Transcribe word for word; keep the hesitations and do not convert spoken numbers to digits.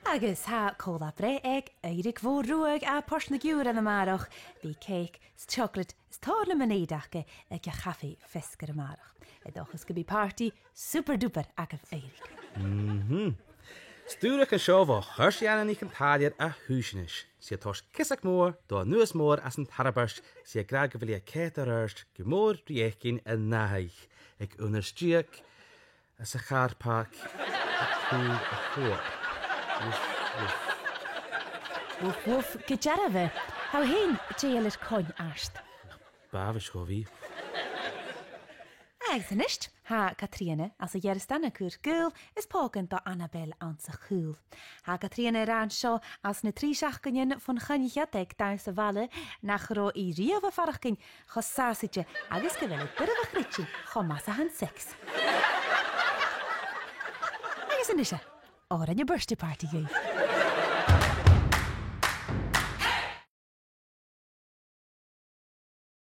Agus tha co-là-breith aig Èirigh Mhòr Ruadh à Port na Giùrra a-màireach. Bidh cèic is teoclaid is tòrr lemonade aca aig a' chafaidh feasgar a-màireach. An dòchas gum bi pàrtaidh super duper agaibh, Èirigh. Mhm. 'S dòcha gun seo bho Chairistìona NicIllFhaolain à Hugheshinis. 'S i a' toirt ceasnachadh mòr do Aonghas Mòr às an Tarbairt, 's i ag ràdh gu bheil i a' coimhead air adhart gu mòr ri fhaicinn an ath-oidhche aig aon uair deug anns a' chàr pàirc a' Chùil a' Chuain. Woof, woof. Woof, woof, gu dearbh. Tha thu fhèin dèidheil air coin ort. B' àbhaist dhomh a bhith. Agus a-nis, tha Catrìona às a' Ghearasdan a' cur gaol is pògan do Annabelle anns a' Chaol. Tha Catrìona ag ràdh an seo às na trì seachdainean bhon choinneachadh aig dannsa bhaile nach robh i riamh a' faireachdainn cho sàsaichte agus gu bheil i doirbh a chreidsinn cho math 's a tha an sex. Agus a-nise, òrain a' birthday party dhuibh.